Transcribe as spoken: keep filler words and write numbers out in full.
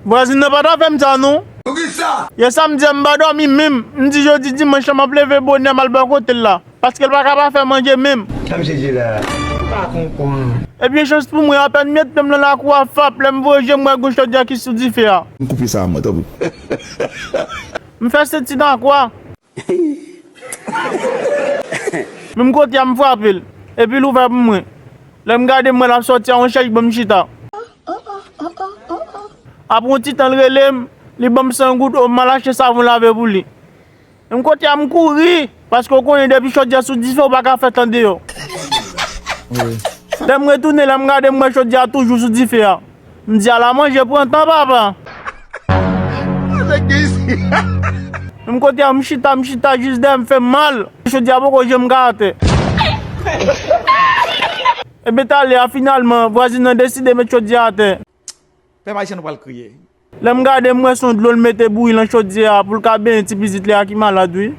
Vwazin nan pa ta fè m sa non. Poukisa? Yè samdi a m pa dòmi menm. M di jodi dimanch la m ap leve bonè m al bò kote l la. Paske l pa ka pa fè manje menm. Sa misye di la? M pa konprann. Ebyen chans pou mwen, apèn m met pye m nan lakou a fap, lè m voye je m wè gon chodyè ki sou dife a. M koupe sa a mwen, tanpri. M fè senti nan kwa. Menm kote a m frape l. Epi l ouvè pou mwen. Lè m gade m wè l ap sòti a yon chèz ban m chita. Apre yon ti tan l rele m, li ban m san goud o m al achte savon lave pou li. Menm kote a m kouri, paske w konnen depi chodyè sou dife ou pa ka fèt andeyò. Lè m retounen, lè m gade m wè chodyè a toujou sou dife a. M di ala manje pran tan papa. Menm kote a m chita, m chita jis dèyè m fè m mal. Chodyè a poko janm ka atè. Ebyen talè a finalman, vwazin nan deside met chodyè a atè. Pèp ayisyen nou pral kriye. Lè m gade m wè se yon dlo l mete bouyi lan chodyè a pou l ka benyen ti pitit li a ki malad wi.